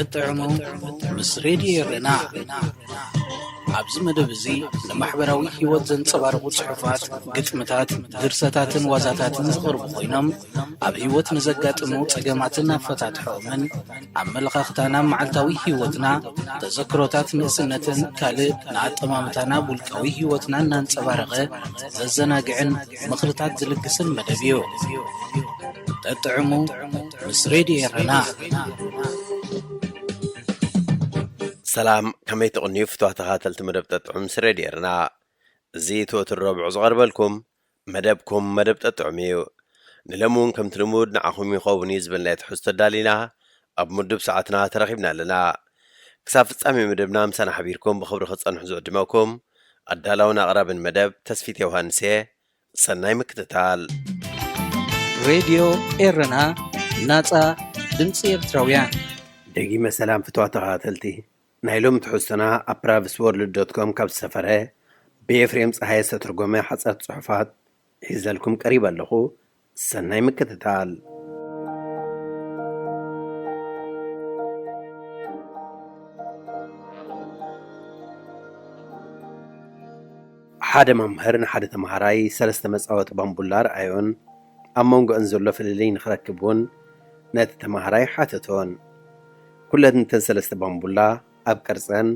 ጠጥዕሙ ምስ ሬድዮ ኤረና። ኣብዚ መደብ እዚ ንማሕበራዊ ህይወት ዘንጸባርቑ ጽሑፋት፣ ግጥምታት፣ ድርሰታትን ዋዛታትን ዝቐርቡ ኮይኖም፣ ኣብ ህይወት ንዘጋጥሙ ጸገማትን ኣፈታትሖምን፣ ኣመለኻኽታና፣ መዓልታዊ ህይወትና፣ ተዘክሮታት ንእስነትን ካልእ ንኣጠማምታና ውልቃዊ ህይወትና እናንጸባረቐ ዘዘናግዕን ምኽርታት ዝልግስን መደብ እዩ። ጠጥዕሙ ምስ ሬድዮ ኤረና። ሰላም፣ ከመይ ትቕንዩ ፍትዋት ተኸታተልቲ መደብ ጠጥዑም ምስ ሬድዮ ኤረና? እዚ ትወትር ረቡዕ ዝቐርበልኩም መደብኩም መደብ ጠጥዑም እዩ። ንሎሚ እውን ከምቲ ልሙድ ንዓኹም ይኸውን እዩ ዝበልናዮ ትሕዝቶ ኣዳሊና ኣብ ምዱብ ሰዓትና ተረኺብና ኣለና። ክሳብ ፍጻሜ መደብና ምሳና ሓቢርኩም ብኽብሪ ክትጸንሑ ዝዕድመኩም ኣዳላውን ኣቕራብን መደብ ተስፊት ዮሃንስ እየ። ሰናይ ምክትታል። ሬድዮ ኤረና፣ ናጻ ድምጺ ኤርትራውያን። ደጊመ ሰላም ፍትዋት ተኸታተልቲ። ናይ ሎሚ ትሕዝቶና ኣብ ፕራቭስ ወርልድ ዶት ኮም ካብ ዝሰፈረ ብኤፍሬም ጸሃየ ዝተተርጎመ ሓጸርቲ ጽሑፋት ሒዘልኩም ቀሪበ ኣለኹ። ሰናይ ምክትታል። ሓደ መምህር ንሓደ ተምሃራይ ሰለስተ መጻወቲ ባምቡላ ረኣዮን ኣብ መንጎኣን ዘሎ ፍልልይ ንኽረክብ እውን ነቲ ተምሃራይ ሓተቶን። ኩለን እተን ሰለስተ ባምቡላ ኣብ ቅርጸን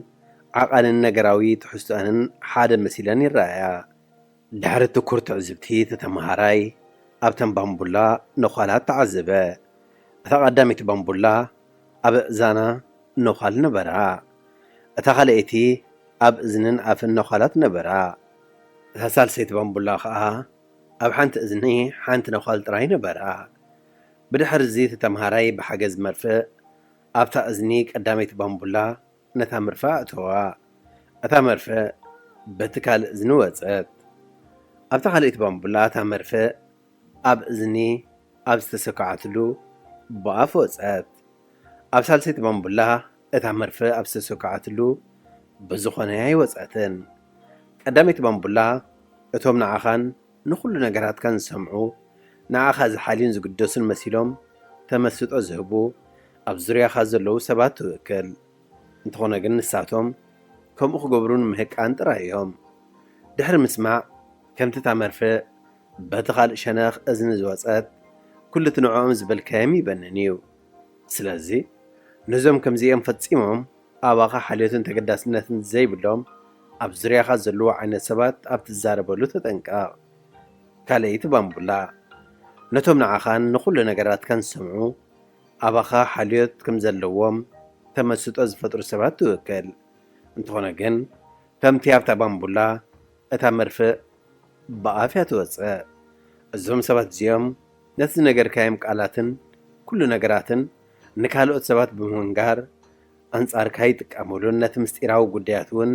ዓቐንን ነገራዊ ትሕዝቶኣንን ሓደ መሲለን ይረኣያ። ድሕሪ ትኩር ትዕዝብቲ እቲ ተምሃራይ ኣብተን ባምቡላ ነዃላት ተዓዘበ። እታ ቀዳመይቲ ባምቡላ ኣብ ኣእዛና ነዃል ነበራ። እታ ካልኣይቲ ኣብ እዝንን ኣፍን ነዃላት ነበራ። እታ ሳልሰይቲ ባምቡላ ኸኣ ኣብ ሓንቲ እዝኒ ሓንቲ ነዃል ጥራይ ነበራ። ብድሕርዚ እቲ ተምሃራይ ብሓገዝ መርፍእ ኣብታ እዝኒ ቀዳመይቲ ባምቡላ ነታ መርፍእ ኣእተዋ። እታ መርፍእ በቲ ካልእ እዝኒ ወጸት። ኣብታ ካልኣይቲ ባምቡላ እታ መርፍእ ኣብ እዝኒ ኣብ ዝተሰክዐትሉ ብኣፍ ወጸት። ኣብ ሳልሰይቲ ባምቡላ እታ መርፍእ ኣብ ዝተሰክዐትሉ ብዝኾነ ኣይወጸትን። ቀዳመይቲ ባምቡላ እቶም ንዓኻን ንኹሉ ነገራትካን ዝሰምዑ፣ ንዓኻ ዝሓልዩን ዝግደሱን መሲሎም ተመስጦ ዝህቡ ኣብ ዙርያኻ ዘለዉ ሰባት ትውክል። እንተኾነ ግን ንሳቶም ከምኡ ክገብሩ ንምህቃን ጥራይ እዮም። ድሕሪ ምስማዕ ከምቲ እታ መርፍእ በቲ ካልእ ሸነኽ እዝኒ ዝወጸት፣ ኩሉ እቲ ንዕኦም ዝበልካዮም ይበንን እዩ። ስለዚ ነዞም ከምዚኦም ፈጺሞም ኣባኻ ሓልዮትን ተገዳስነትን ዘይብሎም ኣብ ዙርያኻ ዘለዉ ዓይነት ሰባት ኣብ ትዛረበሉ ተጠንቀቕ። ካልኣይቲ ባምቡላ ነቶም ንዓኻን ንኹሉ ነገራትካን ዝሰምዑ ኣባኻ ሓልዮት ከም ዘለዎም ተመስጦ ዝፈጥሩ ሰባት ትውክል። እንተኾነ ግን ከምቲ ኣብታ ባምቡላ እታ መርፍእ ብኣፍ እያ ትወጽእ። እዞም ሰባት እዚኦም ነቲ ዝነገርካዮም ቃላትን ኩሉ ነገራትን ንካልኦት ሰባት ብምንጋር ኣንጻርካ ይጥቀሙሉን ነቲ ምስጢራዊ ጉዳያት እውን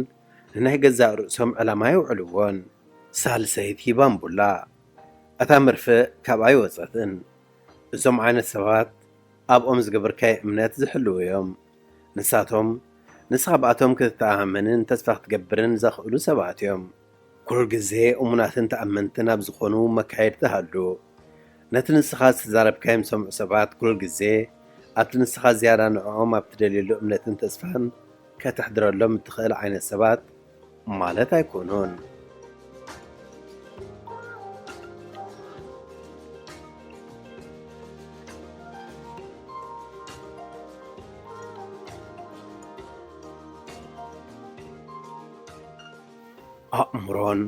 ንናይ ገዛእ ርእሶም ዕላማ የውዕልዎን። ሳልሰይቲ ባምቡላ እታ መርፍእ ካብኣ ኣይወጸትን። እዞም ዓይነት ሰባት ኣብኦም ዝገበርካዮ እምነት ዝሕልዉ እዮም። ንሳቶም ንስኻ ብኣቶም ክትተኣማመንን ተስፋ ክትገብርን ዘኽእሉ ሰባት እዮም። ኩሉ ግዜ እሙናትን ተኣመንትን ኣብ ዝኾኑ መካየድቲ ሃሉ። ነቲ ንስኻ ዝተዛረብካዮም ዝሰምዑ ሰባት ኩሉ ግዜ ኣብቲ ንስኻ ዝያዳ ንዕኦም ኣብ ትደልየሉ እምነትን ተስፋን ከተሕድረሎም እትኽእል ዓይነት ሰባት ማለት ኣይኮኑን። ኣእምሮን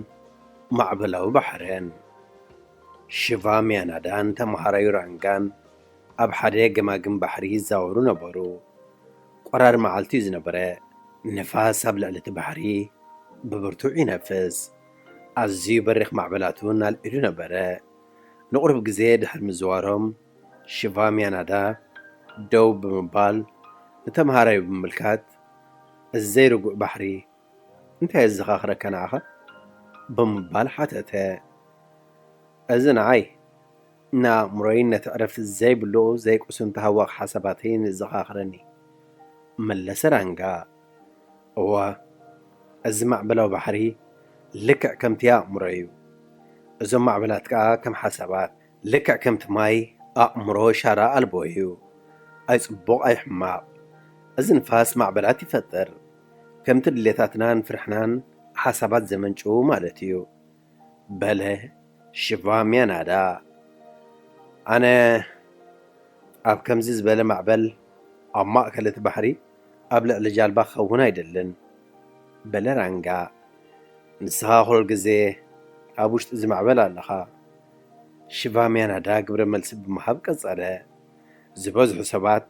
ማዕበላዊ ባሕርን። ሽቫ ሚያናዳን ተምሃራዩ ራንጋን ኣብ ሓደ ገማግም ባሕሪ ይዛወሩ ነበሩ። ቈራሪ መዓልቲ እዩ ዝነበረ። ንፋስ ኣብ ልዕሊ እቲ ባሕሪ ብብርቱዕ ይነፍስ። ኣዝዩ በሪኽ ማዕበላት እውን ኣልዒሉ ነበረ። ንቑሩብ ግዜ ድሕሪ ምዝዋሮም፣ ሽቫ ሚያናዳ ደው ብምባል ንተምሃራዩ ብምምልካት፣ "እዚ ዘይርጉእ ባሕሪ እንታይ የዘኻኽረካ ንዓኻ?" ብምባል ሓተተ። "እዚ ንዓይ ንኣእምሮይን ነቲ ዕረፍቲ ዘይብሉ ዘይቅሱን ተሃዋኺ ሓሳባተይን የዘኻኽረኒ," መለሰ ራንጋ። "እወ፣ እዚ ማዕበላዊ ባሕሪ ልክዕ ከምቲ ኣእምሮ እዩ። እዞም ማዕበላት ከኣ ከም ሓሳባት፣ ልክዕ ከምቲ ማይ ኣእምሮ ሻራ ኣልቦ እዩ። ኣይጽቡቕ ኣይሕማቕ፣ እዚ ንፋስ ማዕበላት ይፈጥር፣ ከምቲ ድሌታትናን ፍርሕናን ሓሳባት ዘመንጭዉ ማለት እዩ። በለ ሽቫ ሚያናዳ። ኣነ ኣብ ከምዚ ዝበለ ማዕበል ኣብ ማእከል እቲ ባሕሪ ኣብ ልዕሊ ጃልባ ክኸውን ኣይደልን፣ በለ ራንጋ። ንስኻ ኩሉ ግዜ ኣብ ውሽጢ እዚ ማዕበል ኣለኻ። ሽቫ ሚያናዳ ግብረ መልሲ ብምሃብ ቀጸለ። ዝበዝሑ ሰባት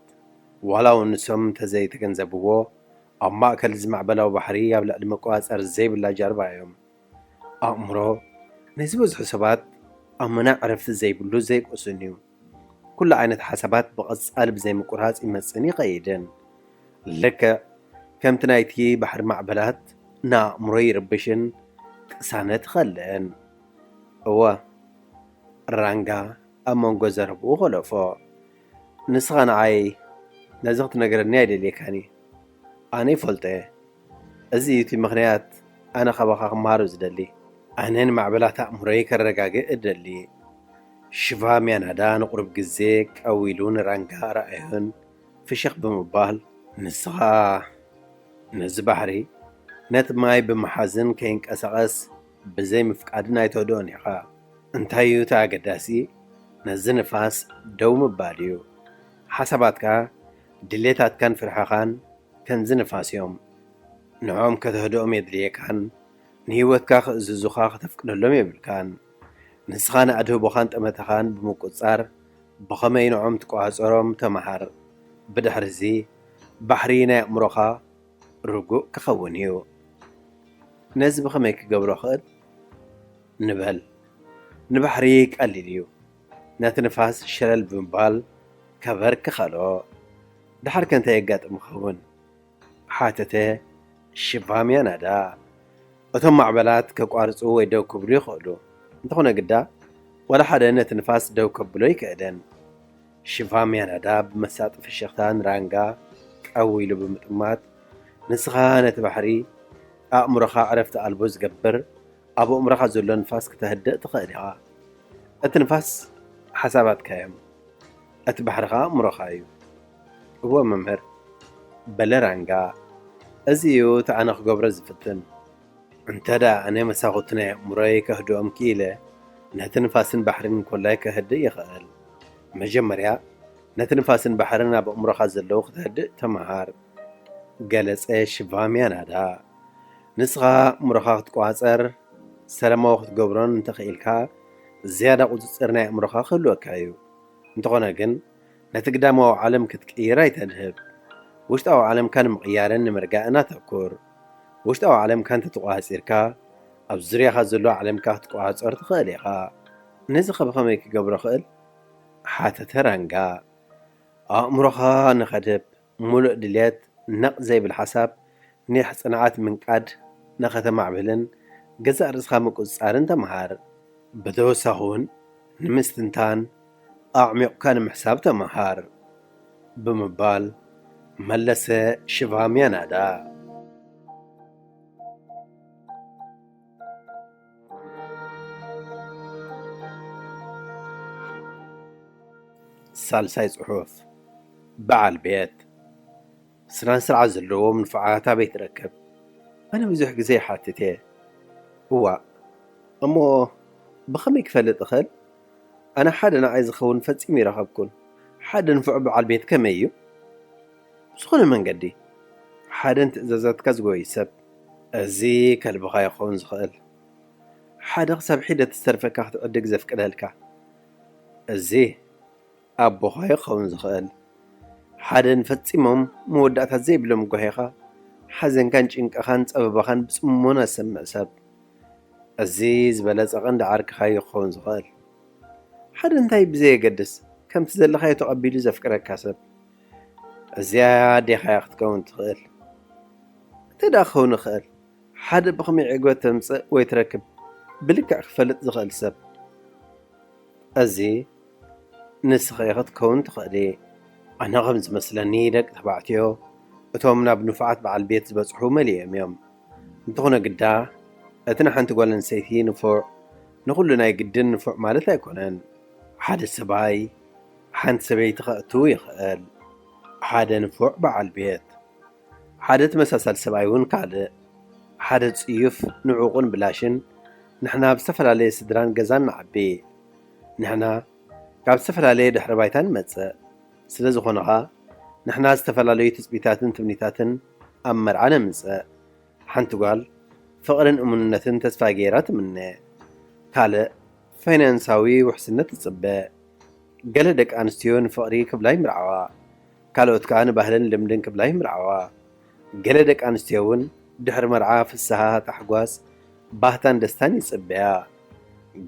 ዋላ እውን ንሶም እንተዘይተገንዘብዎ ኣብ ማእከል እዚ ማዕበላዊ ባሕሪ ኣብ ልዕሊ መቆጻጸሪ ዘይብላ ጃልባ እዮም። ኣእምሮ ናይ ዝበዝሑ ሰባት ኣብ መና ዕረፍቲ ዘይብሉ ዘይቅሱን እዩ። ኩሉ ዓይነት ሓሳባት ብቐጻሊ ብዘይምቁራጽ ይመጽእን ይኸይድን። ልክዕ ከምቲ ናይቲ ባሕሪ ማዕበላት ንኣእምሮ ይርብሽን ቅሳነት ይኸልእን። እወ፣ ራንጋ ኣብ መንጎ ዘረብኡ ኾለፎ። ንስኻ ንዓይ ነዚ ክትነግረኒ ኣይደልየካን እዩ። ኣነ ይፈልጦ እየ። እዚ እዩ እቲ ምኽንያት ኣነ ካባኻ ክመሃሮ ዝደሊ። ኣነ ንማዕበላት ኣእምሮይ ከረጋግእ እደሊ። ሽቫ ሚያናዳ ንቑሩብ ግዜ ቀው ኢሉ ንራንጋ ረኣዮን ፍሽኽ ብምባል፣ ንስኻ ነዚ ባሕሪ ነቲ ማይ ብምሓዝን ከይንቀሳቐስ ብዘይ ምፍቃድን ኣይትህድኦን ኢኻ። እንታይ እዩ እቲ ኣገዳሲ? ነዚ ንፋስ ደው ምባል እዩ። ሓሳባትካ፣ ድሌታትካን ፍርሕኻን ከምዚ ንፋስ እዮም። ንዕኦም ከተህድኦም የድልየካን ንህይወትካ ክእዝዙኻ ከተፍቅደሎም የብልካን። ንስኻ ንኣድህቦኻን ጠመተኻን ብምቁጽጻር ብኸመይ ንዕኦም ትቆጻጸሮም ተመሃር። ብድሕርዚ ባሕሪ ናይ ኣእምሮኻ ርጉእ ክኸውን እዩ። ነዚ ብኸመይ ክገብሮ እኽእል? ንበል። ንባሕሪ ቀሊል እዩ። ነቲ ንፋስ ሸለል ብምባል ከበር ክኸሎ። ደሓርከ እንታይ የጋጥም ይኸውን? ሓተተ ሽቫ ሚያናዳ። እቶም ማዕበላት ከቋርጹ ወይ ደው ክብሉ ይኽእሉ። እንተኾነ ግዳ፣ ዋላ ሓደ ነቲ ንፋስ ደው ከብሎ ኣይክእልን። ሽቫ ሚያናዳ ብመሳጢ ፍሽኽታ ንራንጋ ቀው ኢሉ ብምጥማት፣ ንስኻ ነቲ ባሕሪ ኣእምሮኻ ዕረፍቲ ኣልቦ ዝገብር፣ ኣብ ኣእምሮኻ ዘሎ ንፋስ ክተህድእ ትኽእል ኢኻ። እቲ ንፋስ ሓሳባትካ እዮም። እቲ ባሕሪ ኸኣ ኣእምሮኻ እዩ። እወ መምህር፣ በለ ራንጋ። እዚ እዩ እቲ ኣነ ክገብሮ ዝፍትን። እንተ ደኣ ኣነ መሳኹቲ ናይ ኣእምሮይ ከህድኦም ክኢለ፣ ነቲ ንፋስን ባሕርን እንኮላይ ከህድእ ይኽእል። መጀመርያ ነቲ ንፋስን ባሕርን ኣብ ኣእምሮኻ ዘለዉ ክተህድእ ተመሃር፣ ገለጸ ሽቫ ሚያናዳ። ንስኻ ኣእምሮኻ ክትቆጻጸር፣ ሰላማዊ ክትገብሮን እንተኽኢልካ፣ ዝያዳ ቁጽጽር ናይ ኣእምሮኻ ክህልወካ እዩ። እንተኾነ ግን፣ ነቲ ግዳማዊ ዓለም ክትቅይር ኣይተድህብ። ውሽጣዊ ዓለምካ ንምቕያርን ንምርጋእን ኣተኩር። ውሽጣዊ ዓለምካ እንተተቆጻጺርካ፣ ኣብ ዙርያኻ ዘሎ ዓለምካ ክትቆጻጸር ትኽእል ኢኻ። ነዚ ከ ብኸመይ ክገብሮ እኽእል? ሓተተ ራንጋ። ኣእምሮኻ ንኸድህብ፣ ምሉእ ድልየት፣ ነቕ ዘይብል ሓሳብ፣ ኒሕ ጽንዓት ምንቃድ ንኸተማዕብልን ገዛእ ርእስኻ ምቁጽጻርን ተመሃር። ብተወሳኺ እውን ንምስትንታን ኣዕሚቑካ ንምሕሳብ ተመሃር፣ ብምባል መለሰ ሽቫ ሚያናዳ። ሳልሳይ ጽሑፍ። በዓል ቤት። ስናን ስርዓት ዘለዎም ንፉዓት ኣበይ ትረክብ? ኣነ ብዙሕ ግዜ ይሓትት እየ። እዋእ፣ እሞ ብኸመይ ክፈልጥ እኽእል? ኣነ ሓደ ንዓይ ዝኸውን ፈጺሙ ይረኸብኩን። ሓደ ንፉዕ በዓል ቤት ከመይ እዩ? ብዝኾነ መንገዲ፣ ሓደ ንትእዛዛትካ ዝጎይ ሰብ። እዚ ከልብኻ ይኸውን ዝኽእል። ሓደ ክሳብ ሒደት ዝተርፈካ ክትዕድግ ዘፍቅደልካ። እዚ ኣቦኻ ይኸውን ዝኽእል። ሓደ ንፈጺሞም መወዳእታ ዘይብሎም ጓሂኻ፣ ሓዘንካን ጭንቀኻን ጸበባኻን ብጽሞና ዝሰምዕ ሰብ። እዚ ዝበለጸ ቀንዲ ዓርክኻ እዩ ክኸውን ዝኽእል። ሓደ እንታይ ብዘየገድስ፣ ከምቲ ዘለኻዮ ተቐቢሉ ዘፍቅረካ ሰብ። እዚኣ ኣዴኻ እያ ክትከውን ትኽእል። እንታይ ደኣ ክኸውን ይኽእል? ሓደ ብኸመይ ዕግበት ተምጽእ ወይ ትረክብ ብልክዕ ክፈልጥ ዝኽእል ሰብ። እዚ ንስኺ ኢኺ ክትከውን ትኽእሊ። ኣነ ከም ዝመስለኒ ደቂ ተባዕትዮ እቶም ናብ ንፉዓት በዓል ቤት ዝበጽሑ መሊኦም እዮም። እንተኾነ ግዳ እቲ ንሓንቲ ጓል ኣንስተይቲ ንፉዕ ንኹሉ ናይ ግድን ንፉዕ ማለት ኣይኮነን። ሓደ ሰብኣይ ሓንቲ ሰበይቲ ከእቱ ይኽእል። ሓደ ንፉዕ በዓል ቤት። ሓደ ተመሳሳሊ ሰብኣይ እውን ካልእ። ሓደ ጽዩፍ፣ ንዑቕን ብላሽን። ንሕና ኣብ ዝተፈላለየ ስድራን ገዛን ንዓቢ። ንሕና ካብ ዝተፈላለየ ድሕሪ ባይታ ንመጽእ። ስለ ዝኾነ ኸኣ፣ ንሕና ዝተፈላለዩ ትጽቢታትን ትምኒታትን ኣብ መርዓ ነምጽእ። ሓንቲ ጓል ፍቕርን እሙንነትን ተስፋ ገይራ ትምነ። ካልእ፣ ፋይናንሳዊ ውሕስነት ትጽበ። ገለ ደቂ ኣንስትዮ ንፍቕሪ ክብላ ይምርዓዋ፣ ካልኦት ከኣ ንባህልን ልምድን ክብላ ይምርዓዋ። ገለ ደቂ ኣንስትዮ እውን ድሕሪ መርዓ ፍስሃ፣ ታሕጓስ፣ ባህታን ደስታን ይጽበያ።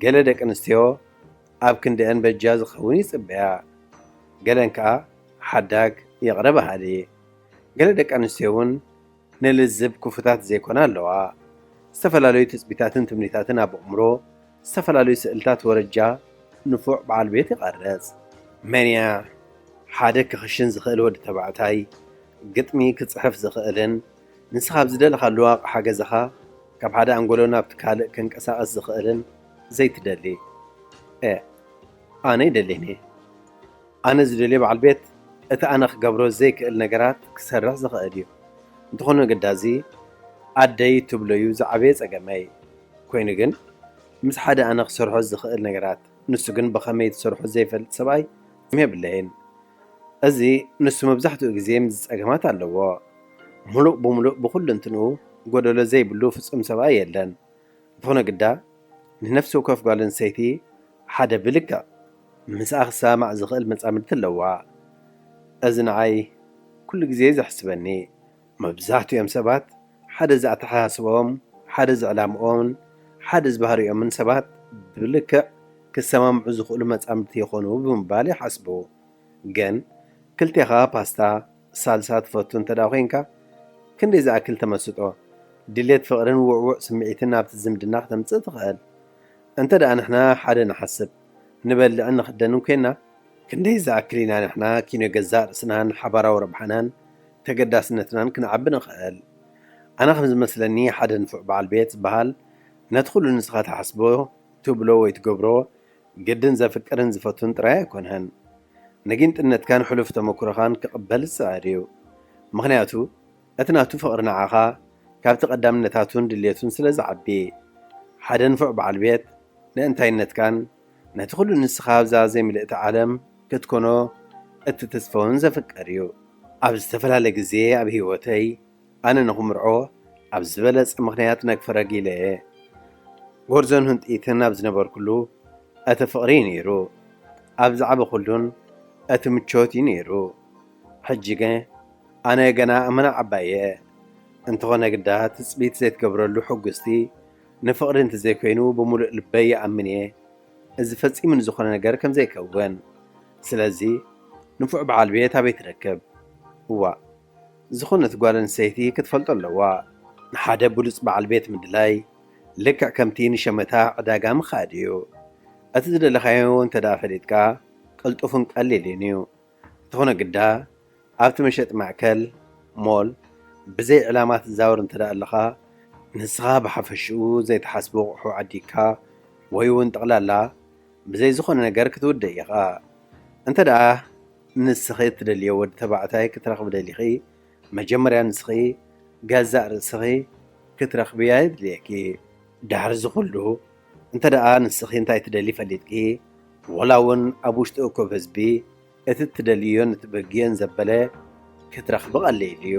ገለ ደቂ ኣንስትዮ ኣብ ክንድአን በጃ ዝኸውን ይጽበያ። ገለን ከኣ ሓዳግ፣ ይቕረ በሃሊ። ገለ ደቂ ኣንስትዮ እውን ንልዝብ ክፉታት ዘይኮና ኣለዋ። ዝተፈላለዩ ትጽቢታትን ትምኒታትን ኣብ ኣእምሮ፣ ዝተፈላለዩ ስእልታት ወረጃ ንፉዕ በዓል ቤት ይቐርጽ። መን እያ ሓደ ክኽሽን ዝኽእል ወዲ ተባዕታይ፣ ግጥሚ ክጽሕፍ ዝኽእልን ንስኻ ኣብ ዝደለኻሉ ኣቕሓ ገዛኻ ካብ ሓደ ኣንጎሎ ናብቲ ካልእ ክንቀሳቐስ ዝኽእልን ዘይትደሊ? ኤ፣ ኣነ ይደልን እየ። ኣነ ዝደልዮ በዓል ቤት እቲ ኣነ ክገብሮ ዘይክእል ነገራት ክሰርሕ ዝኽእል እዩ። እንተኾነ ግዳ እዚ ኣደይ ትብሎ እዩ ዝዓበየ ጸገመይ። ኮይኑ ግን ምስ ሓደ ኣነ ክሰርሖ ዝኽእል ነገራት ንሱ ግን ብኸመይ ዝሰርሖ ዘይፈልጥ ሰብኣይ የብለይን። እዚ ንሱ መብዛሕትኡ ግዜ ምስዚ ጸገማት ኣለዎ። ምሉእ ብምሉእ ብኹሉ እንትንኡ ጎደሎ ዘይብሉ ፍጹም ሰብኣይ የለን። እንተኾነ ግዳ ንነፍሲ ወከፍ ጓል ኣንስተይቲ ሓደ ብልክዕ ምስኣ ክሰማማዕ ዝኽእል መጻምድቲ ኣለዋ። እዚ ንዓይ ኩሉ ግዜ እዩ ዘሕስበኒ። መብዛሕትኦም ሰባት ሓደ ዝኣተሓሳስብኦም፣ ሓደ ዝዕላምኦምን ሓደ ዝባህሪኦምን ሰባት ብልክዕ ክሰማምዑ ዝኽእሉ መጻምድቲ ይኾኑ ብምባል ይሓስቡ። ግን ክልቴኻ ፓስታ፣ ሳልሳ ትፈቱ እንተ ደኣ ኮይንካ፣ ክንደይ ዝኣክል ተመስጦ፣ ድሌት ፍቕርን ውዕዉዕ ስምዒትን ናብቲ ዝምድና ክተምጽእ ትኽእል? እንተ ደኣ ንሕና ሓደ ንሓስብ፣ ንበልዕን ንኽደንን ኮይንና፣ ክንደይ ዝኣክል ኢና ንሕና ኪኖ ገዛእ ርእስናን ሓባራዊ ረብሓናን ተገዳስነትናን ክነዕቢ ንኽእል? ኣነ ከም ዝመስለኒ ሓደ ንፉዕ በዓል ቤት ዝበሃል ነቲ ኩሉ ንስኻ ትሓስቦ፣ ትብሎ ወይ ትገብሮ ግድን ዘፍቅርን ዝፈቱን ጥራይ ኣይኮነን። ንጊንጥነትካን ሕሉፍ ተመኩሮኻን ክቕበል ዝጽዕር እዩ። ምኽንያቱ እቲ ናቱ ፍቕሪ ንዓኻ ካብቲ ቀዳምነታቱን ድልየቱን ስለ ዝዓቢ። ሓደ ንፉዕ በዓል ቤት ንእንታይነትካን ነቲ ኩሉ ንስኻ ኣብዛ ዘይምልእቲ ዓለም ክትኮኖ እትትስፈውን ዘፍቅር እዩ። ኣብ ዝተፈላለየ ግዜ ኣብ ህይወተይ ኣነ ንኽምርዖ ኣብ ዝበለጸ ምኽንያት ነግፈረግ ኢለ እየ። ጎርዞን ህንጢትን ኣብ ዝነበርኩሉ እቲ ፍቕሪ እዩ ነይሩ። ኣብ ዝዓበኹሉን እቲ ምቾት እዩ ነይሩ። ሕጂ ግን ኣነ ገና ኣመና ዓባይ እየ። እንተኾነ ግዳ ትጽቢት ዘይትገብረሉ ሕጉስቲ ንፍቕሪ እንተዘይኮይኑ ብምሉእ ልበይ ይኣምን እየ። እዚ ፈጺሙ ንዝኾነ ነገር ከም ዘይከውን። ስለዚ ንፉዕ በዓል ቤት ኣበይ ትረክብ? እዋእ፣ ዝኾነት ጓል ኣንስተይቲ ክትፈልጦ ኣለዋ። ንሓደ ብሉጽ በዓል ቤት ምድላይ ልክዕ ከምቲ ንሸመታ ዕዳጋ ምኻድ እዩ። እቲ ዝደለኻዮ እንተ ደኣ ፈሊጥካ ቅልጡፍን ቀሊልን እዩ። እንተኾነ ግዳ ኣብቲ መሸጢ ማእከል፣ ሞል፣ ብዘይ ዕላማ ትዛወር እንተ ደኣ ኣለኻ፣ ንስኻ ብሓፈሽኡ ዘይትሓስቦ ኣቑሑ ዓዲግካ ወይ እውን ጠቕላላ ብዘይ ዝኾነ ነገር ክትውድእ ኢኻ። እንተ ደኣ ንስኺ እትደልዮ ወዲ ተባዕታይ ክትረኽቢ ደሊኺ፣ መጀመርያ ንስኺ ገዛእ ርእስኺ ክትረኽብያ የድልየኪ። ድሕሪ እዚ ኩሉ፣ እንተ ደኣ ንስኺ እንታይ ትደሊ ፈሊጥኪ፣ ወላ እውን ኣብ ውሽጢ እኩብ ህዝቢ እቲ እትደልዮን እትብህግዮን ዘበለ ክትረኽቢ ቀሊል እዩ።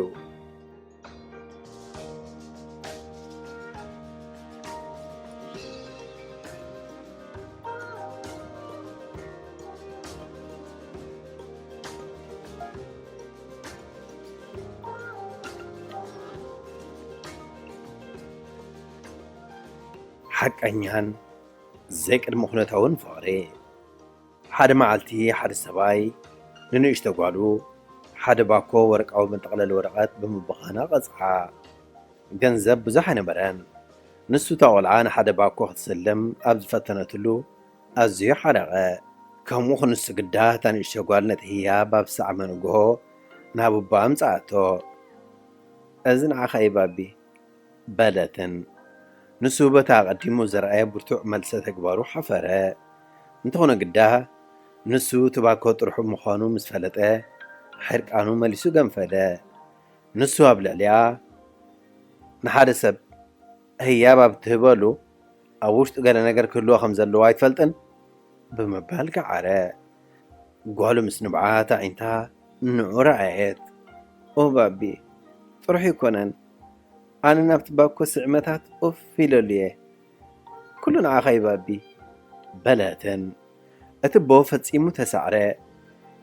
ሓቀኛን ዘይቅድመ ኩነታውን ፍቕሪ። ሓደ መዓልቲ ሓደ ሰብኣይ ንንእሽቶ ጓሉ ሓደ ባኮ ወርቃዊ መጠቕለሊ ወረቐት ብምብኻና ቀጽዓ። ገንዘብ ብዙሕ ኣይነበረን። ንሱ እታ ቖልዓ ንሓደ ባኮ ክትስልም ኣብ ዝፈተነትሉ ኣዝዩ ሓረቐ። ከምኡ ክንሱ ግዳ እታ ንእሽቶ ጓል ነቲ ህያብ ኣብ ሰዓመ ንግሆ ናብ ኣቦኣ ኣምጽኣቶ። "እዚ ንዓኻ እዩ ባቢ" በለትን። ንሱ በቲ ኣቐዲሙ ዘርኣየ ብርቱዕ መልሰ ተግባሩ ሓፈረ። እንተኾነ ግዳ ንሱ እቲ ባኮ ጥርሑ ምዃኑ ምስ ፈለጠ ሕርቃኑ መሊሱ ገንፈለ። ንሱ ኣብ ልዕሊኣ፣ "ንሓደ ሰብ ህያብ ኣብ ትህበሉ፣ ኣብ ውሽጡ ገለ ነገር ክህልዎ ከም ዘለዎ ኣይትፈልጥን?" ብምባል ገዓረ። ጓሉ ምስ ንብዓት ኣዒንታ ንዑ ረኣየት። "ኦ ባቢ፣ ጥሩሕ ኣይኮነን። ኣነ ናብቲ ባኮ ስዕመታት ኡፍ ኢለሉ እየ። ኩሉ ንዓኻ እዩ ባቢ" በለትን። እቲ ኣቦ ፈጺሙ ተሳዕረ።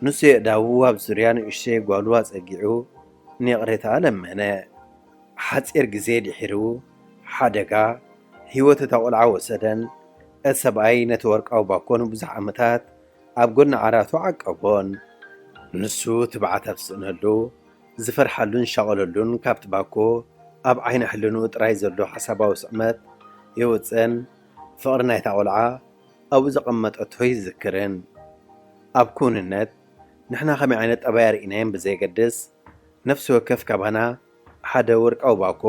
ንሱ የእዳዉ ኣብ ዙርያ ንእሽተይ ጓሉ ኣጸጊዑ ንይቕሬታ ለመነ። ሓጺር ግዜ ድሒሩ ሓደጋ ህይወት እታ ቆልዓ ወሰደን። እቲ ሰብኣይ ነቲ ወርቃዊ ባኮ ንብዙሕ ዓመታት ኣብ ጎኒ ዓራቱ ዓቀቦን። ንሱ ትብዓት ኣብ ዝስእነሉ፣ ዝፈርሓሉን ዝሻቐለሉን፣ ካብቲ ባኮ ኣብ ዓይኒ ሕልንኡ ጥራይ ዘሎ ሓሳባዊ ስቕመት የውጽእን፣ ፍቕሪ ናይታ ቆልዓ ኣብኡ ዘቐመጠቶ ይዝክርን። ኣብ ክውንነት፣ ንሕና ከመይ ዓይነት ጠባይ ኣርኢናዮም ብዘየገድስ፣ ነፍሲ ወከፍ ካባና ሓደ ወርቃዊ ባኮ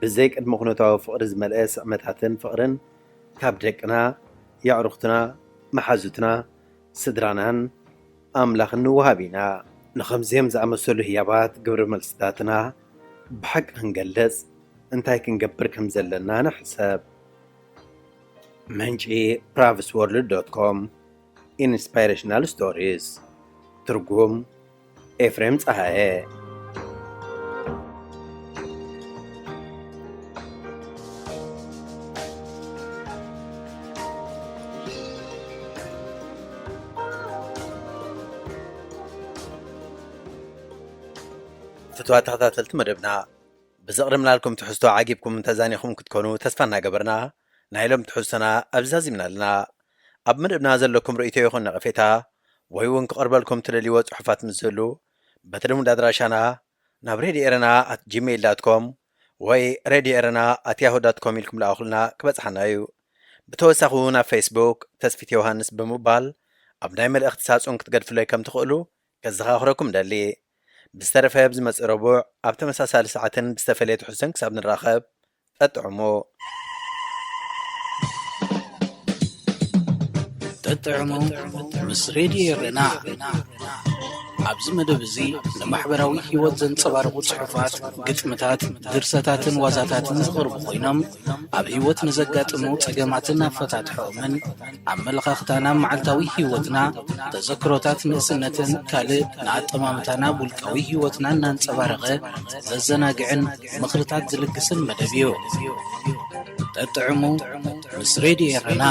ብዘይ ቅድመ ኩነታዊ ፍቕሪ ዝመልአ ስዕመታትን ፍቕርን ካብ ደቅና፣ የዕሩኽትና፣ መሓዙትና፣ ስድራናን ኣምላኽን ንወሃብ ኢና። ንኸምዚኦም ዝኣመሰሉ ህያባት ግብረ መልስታትና ብሓቂ ክንገልጽ እንታይ ክንገብር ከም ዘለና ንሕሰብ። ምንጪ ፕራቭስ ወርልድ ዶት ኮም። ኢንስፓይሬሽናል ስቶሪስ። ትርጉም ኤፍሬም ጸሃየ። ፍትዋት ተኸታተልቲ መደብና፣ ብዘቕርብናልኩም ትሕዝቶ ዓጊብኩም ተዛኒኹም ክትኮኑ ተስፋ እናገበርና፣ ናይ ሎም ትሕዝቶና ኣብዚ ዛዚምና ኣለና። ኣብ መደብና ዘለኩም ርእይቶ ይኹን ነቐፌታ፣ ወይ እውን ክቐርበልኩም ትደልይዎ ጽሑፋት ምስ ዝህሉ፣ በቲ ልሙድ ኣድራሻና ናብ ሬድዮ ኤረና ኣት ጂሜይል ዳት ኮም ወይ ሬድዮ ኤረና ኣት ያሁ ዳት ኮም ኢልኩም ለኣኹልና፣ ክበጽሓና እዩ። ብተወሳኺ እውን ኣብ ፌስቡክ ተስፊት ዮሃንስ ብምባል ኣብ ናይ መልእኽቲ ሳጹን ክትገድፉለይ ከም ትኽእሉ ከዘኻኽረኩም ደሊ። ብዝተረፈ ኣብ ዝመጽእ ረቡዕ ኣብ ተመሳሳሊ ሰዓትን ብዝተፈለየ ትሕዝቶን ክሳብ ንራኸብ፣ ጠጥዕሙ። ጠጥዕሙ ምስ ሬድዮ ኤረና። ኣብዚ መደብ እዚ ንማሕበራዊ ህይወት ዘንጸባርቑ ጽሑፋት፣ ግጥምታት፣ ድርሰታትን ዋዛታትን ዝቐርቡ ኮይኖም፣ ኣብ ህይወት ንዘጋጥሙ ጸገማትን ኣፈታትሖኦምን፣ ኣመለኻኽታና ኣብ መዓልታዊ ህይወትና፣ ተዘክሮታት ንእስነትን ካልእ ንኣጠማምታና ኣብ ውልቃዊ ህይወትና እናንጸባረቐ ዘዘናግዕን ምኽርታት ዝልግስን መደብ እዩ። ጠጥዕሙ ምስ ሬድዮ ኤረና።